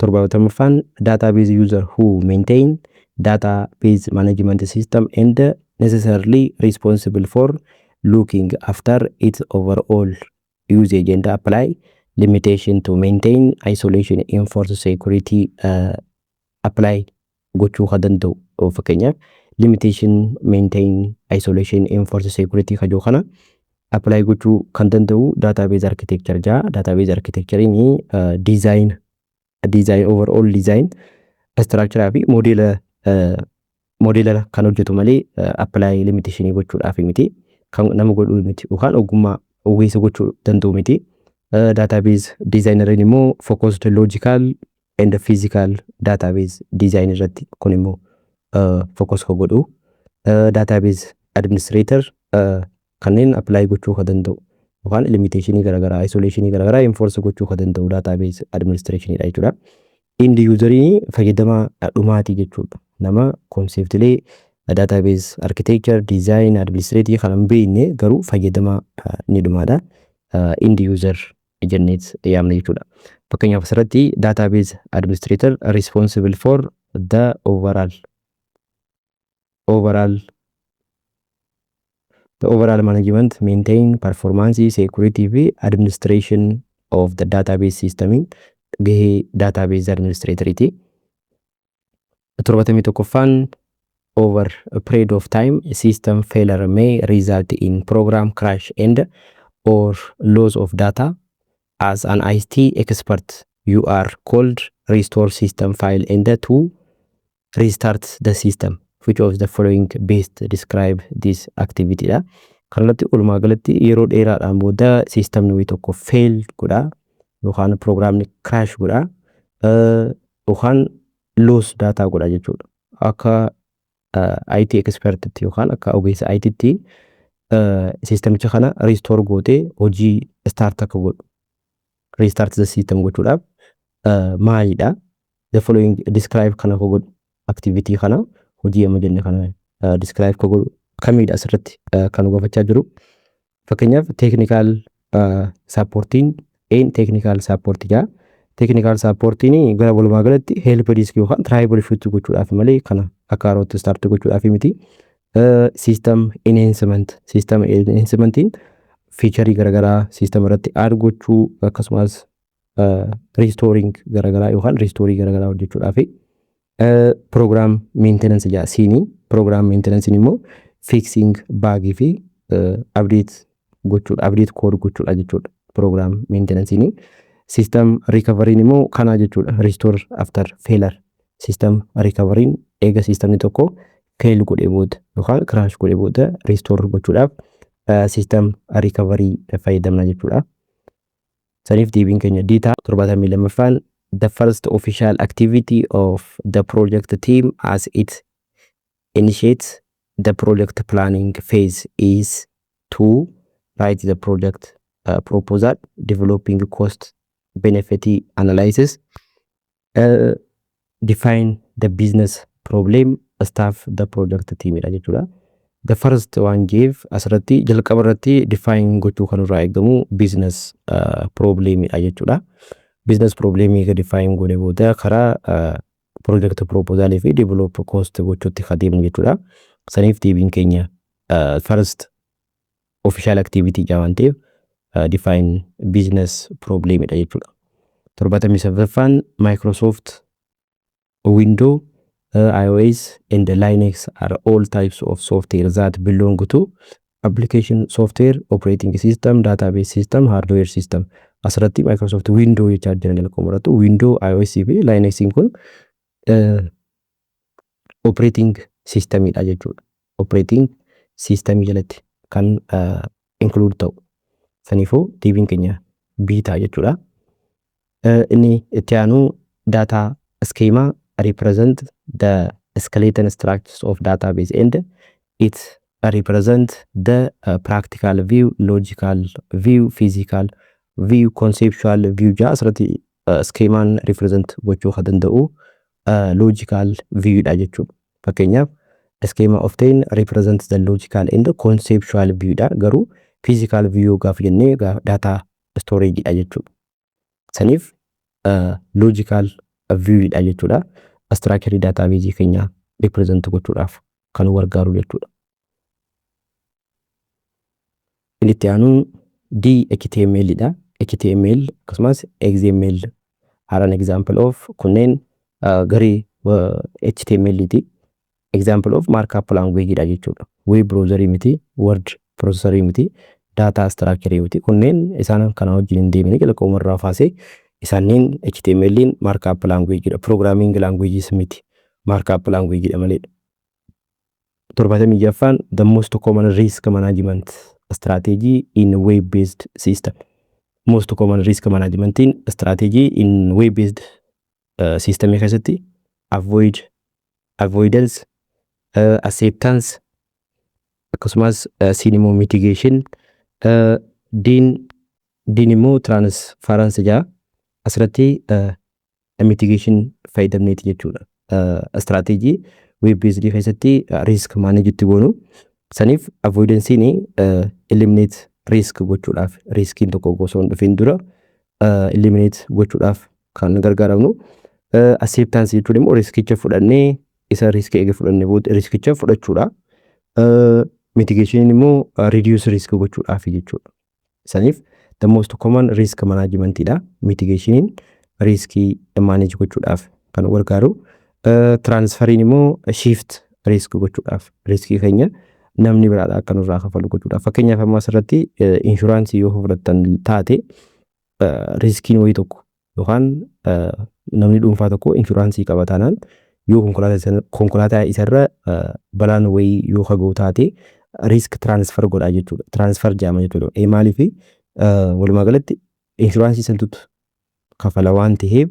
70ffaan, database user who maintain database management system and necessarily responsible for looking after its overall usage and apply limitation to maintain isolation, enforce security, apply gochuu ka danda'u. Fakkeenyaaf, limitation, maintain isolation, enforce security kajoo kana apply gochuu kan danda'u database architecture jaa. Database architecturein design, overall design, structure fi modela kan hojjetu malee apply limitation gochuudhaaf miti, kan nama godhuu miti yookaan ogummaa ogeessa gochuu danda'u miti. Database designeriin immoo focused logical and physical database design irratti kun immoo focus ka godhu. Database administrator kanneen apply gochuu ka danda'u yookaan limitationii garaagaraa, isolationii garaagaraa enforce gochuu ka danda'u database administrationidha jechuudha. End userii fayyadamaa dhumaatii jechuudha. Nama conceptilee database architecture, design, administrative kan hin beekne garuu fayyadamaa ni dhumaadha. End user jenneet yaamna jechuudha. Fakkeenyaaf, asirratti database administrator responsible for the overall management, maintain performance, security fi administration of the database system gahee database administratoriiti. 71ffaan, over a period of time, system failure may result in program crash and or loss of data. As an IT expert, you are called restore system file and to restart the system. Which of the following best describe this activity dha. Kanarratti walumaa galatti yeroo dheeraadhaan booda systemni wayii tokko fail godha yookaan programni crash godha yookaan loss data godha jechuudha. Akka IT expertitti yookaan akka ogeessa ITtti systemicha kana restore gootee hojii start akka godhu, restart the system gochuudhaaf maalidha? The following describe kana ka godhu, activity kana, hojii amma jenne kana describe ka godhu kamidha asirratti kan gaafachaa jiru. Fakkeenyaaf, technical supportiin een technical support jaa. Technical supportiin gara walumaa galatti help desk yookaan troubleshoot gochuudhaaf malee kana akka haarootti start gochuudhaaf miti. System enhancement, system enhancementiin featurii garaagaraa system irratti add gochuu akkasumas restoring garaagaraa yookaan restorii garaagaraa hojjechuudhaaf. Program maintenance jaa siinii. Program maintenance immoo fixing bugii fi update gochuudha, update code gochuudha jechuudha program maintenance. System recovery immoo kana jechuudha, restore after failure. System recovery eega systemni tokko fail godhee booda yookaan crash godhee booda restore gochuudhaaf system recovery fayyadamna jechuudha. Saniif deebiin keenya D ta'a. 72ffaan, the first official activity of the project team as it initiates the project planning phase is to write the project proposal, developing cost benefit analysis, define the business problem, staff the project team dha jechuudha. The first waan jeef asirratti jalqaba irratti define gochuu kan irraa eegamu business problem dha jechuudha. Business problem eega define goone booda karaa project proposal fi develop cost gochuutti kan deemnu jechuudha. Saniif deebiin keenya first official activity jaa waan ta'eef define business problem dha jechuudha. 73ffaan, Microsoft Windows, iOS and Linux are all types of software that belong to application software, operating system, database system, hardware system. Asirratti Microsoft Windows jechaa jiran jalqaba irratti Windows, iOS fi Linux kun operating systemidha jechuudha. Operating system jalatti kan include ta'u. Saniifuu deebiin keenya B ta'a jechuudha. Inni itti aanu, data schema represent the skeleton structures of database and it represent the practical view, logical view, physical view, conceptual view jaa. Asirratti schemaan represent gochuu kan danda'u logical view dha jechuudha. Fakkeenyaaf, schema often represent the logical and conceptual view dha, garuu physical view gaafa jennee data storage dha jechuudha. Saniif logical Viewidha jechuudha. Structure database keenya represent gochuudhaaf kan nu gargaaru jechuudha. Inni itti aanu DHTML dha. HTML akkasumas XML are an example of kunneen garee HTML ti. Example of markup language dha jechuudha. Web browser miti, word processor miti, data structure miti. Kunneen isaan kana wajjin hin deemne jalqabuma irraa kaasee isaaniin HTML markup language dha. Programming languages miti. Markup language dha malee. 76ffaan, the most common risk management strategy in web based system. Most common risk managementiin strategy in web based system keessatti avoid, avoidance, acceptance, akkasumas siin immoo mitigation, diin immoo transference jaa. Asirratti mitigation fayyadamneeti jechuudha. Strategy web based keessatti risk manage itti goonu saniif avoidance'n eliminate risk gochuudhaaf, riskiin tokko osoo hin dhufin dura eliminate gochuudhaaf kan gargaaramnu. Acceptance jechuun immoo riskicha fudhannee isa riskii eega fudhannee booda riskicha fudhachuudha. Mitigation immoo reduce risk gochuudhaaf jechuudha. Saniif the most common risk management dha. Mitigationiin riskii manage gochuudhaaf kan gargaaru. Transferiin immoo shift risk gochuudhaaf, riskii keenya namni biraadha akka nurraa kafalu gochuudhaaf. Fakkeenyaaf, amma asirratti insurance yoo fudhattan taate, riskiin wayii tokko yookaan namni dhuunfaa tokko insurance qaba taanaan, yoo konkolaataa isarra balaan wayii yoo kaga'u taate, risk transfer godhaa jechuudha. Transfer jedhama jechuudha. Maaliif? Walumaa galatti insurance santutu kafala waan ta'eef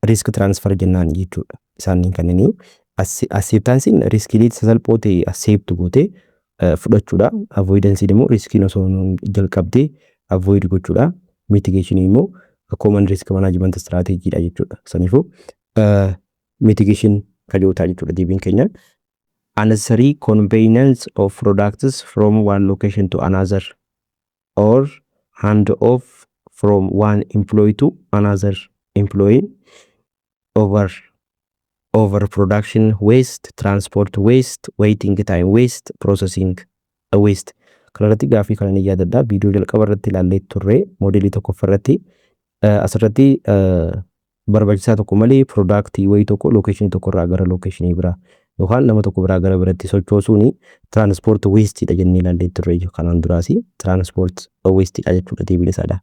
risk transfer jennaan jechuudha. Isaan kanneen acceptanceiin riskiilee sasalphoo ta'e accept gootee fudhachuudha. Avoidanceiin immoo riskiin osoo jalqabdee avoid gochuudha. Mitigation immoo common risk management strategy dha jechuudha. Saniifuu mitigation kan jechuudha deebiin keenya. Unnecessary conveyance of products from one location to another or hand off from one employee to another employee, over production waste, transport waste, waiting time waste, processing waste. Kanarratti gaaffii kana ni yaadadha. Viidiyoo jalqaba irratti ilaallee turre, moodelii tokkoffaa irratti. Asirratti barbaachisaa tokko malee product wayii tokko location tokko irraa gara location biraa yookaan nama tokko biraa gara biratti sochoosuun transport waste dha jennee ilaallee turre. Kanaan duraas transport waste dha jechuudha deebiin isaadha.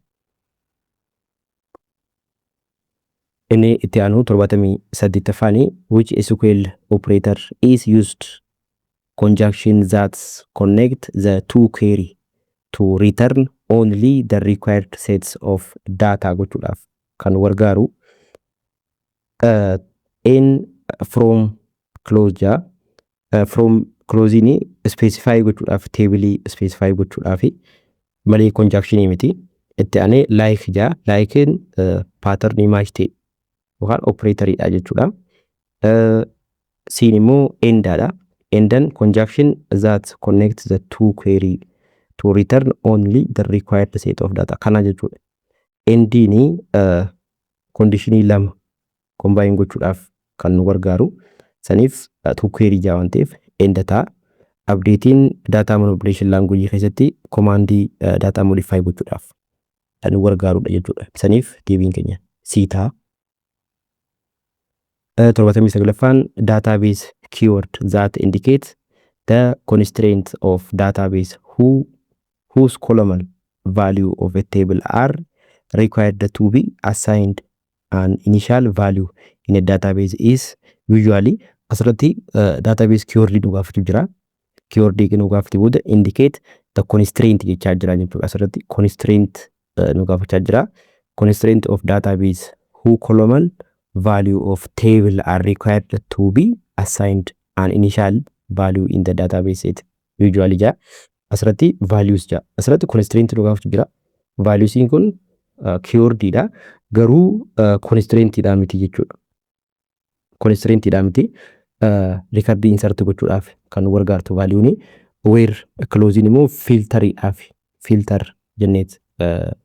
Inni itti aanu 78ffaani, which SQL operator is used conjunction that connect the two query to return only the required sets of data gochuudhaaf kan gargaaru? In from clause jaa. From clausein specify gochuudhaaf, table specify gochuudhaaf malee conjunction miti. Itti aanee like jaa. Likein pattern match ta'e yookaan operatoriidha jechuudha. Siin immoo andaadha. Andan conjunction that connect the two query to return only the required set of data kana jechuudha. Andiin conditionii lama combine gochuudhaaf kan nu gargaaru. Saniif two query jaa waan ta'eef and ta'a. Updateiin data manipulation language keessatti commandii data modify gochuudhaaf kan nu gargaarudha jechuudha. Saniif deebiin keenya C ta'a. 79ffaan, database keyword that indicate the constraint of database whose column value of a table are required to be assigned an initial value in a database is usually. Asirratti database keyword nu gaafatu jira. Keyword nu gaafate booda indicate the constraint jechaa jira jechuudha. Asirratti constraint nu gaafachaa jira. Constraint of database who column value of table are required to be assigned an initial value in the database set usually jaa. Asirratti values jaa. Asirratti constraint nu gaafatu jira. Valuesiin kun keywordidha. Garuu constraintidha miti jechuudha. Constraintidha miti. Recordii insert gochuudhaaf kan nu gargaartu valueuni. Where clausein immoo filteriidhaaf, filter jenneet,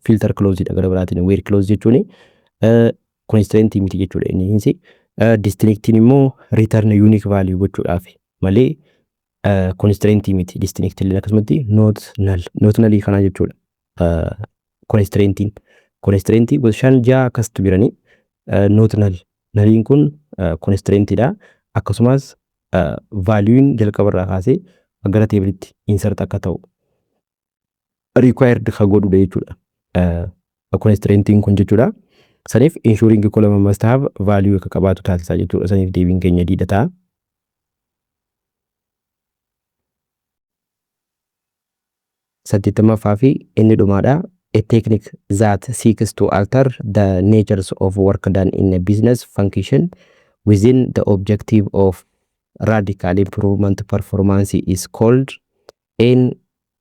filter clauseidha gara biraatiin where clause jechuuni. Constraint miti jechuudha inni insi. Distinctiin immoo return unique value gochuudhaaf malee constraint miti. Distinct illee akkasumatti not null, not null kana jechuudha. Constraintiin constraintii gosa shan ja'a akkasitti jiranii, not null, nulliin kun constraintidha. Akkasumas value'n jalqabarraa kaasee gara tableitti insert akka ta'u required ka godhudha jechuudha. Constraintiin kun jechuudha. Saniif ensuring column must have value akka qabaatu taasisaa jechuudha. Saniif deebiin keenya D dha ta'a. 80ffaa fi inni dhumaadha. A technique that seeks to alter the natures of work done in a business function within the objective of radical improvement performance is called: A,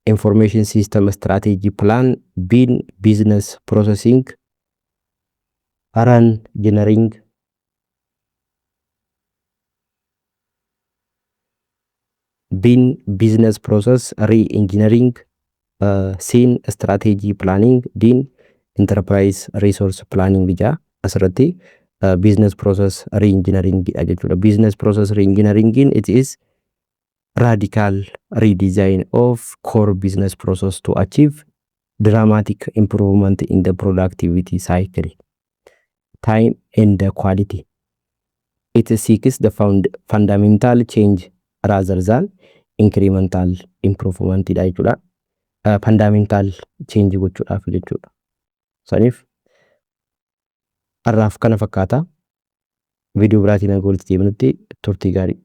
information system strategy plan, B, business processing reengineering, B, business process re-engineering, C, strategy planning, D, enterprise resource planning jaa. Asirratti business process re-engineering dha jechuudha. Business process re-engineering, it is radical redesign of core business process to achieve dramatic improvement in the productivity, cycle time and the quality. It seeks the fundamental change rather than incremental improvement dha jechuudha. Fundamental change gochuudhaaf jechuudha. Saniif har'aaf kana fakkaata. Viidiyoo biraatiin hanga walitti deebinutti turtii gaarii.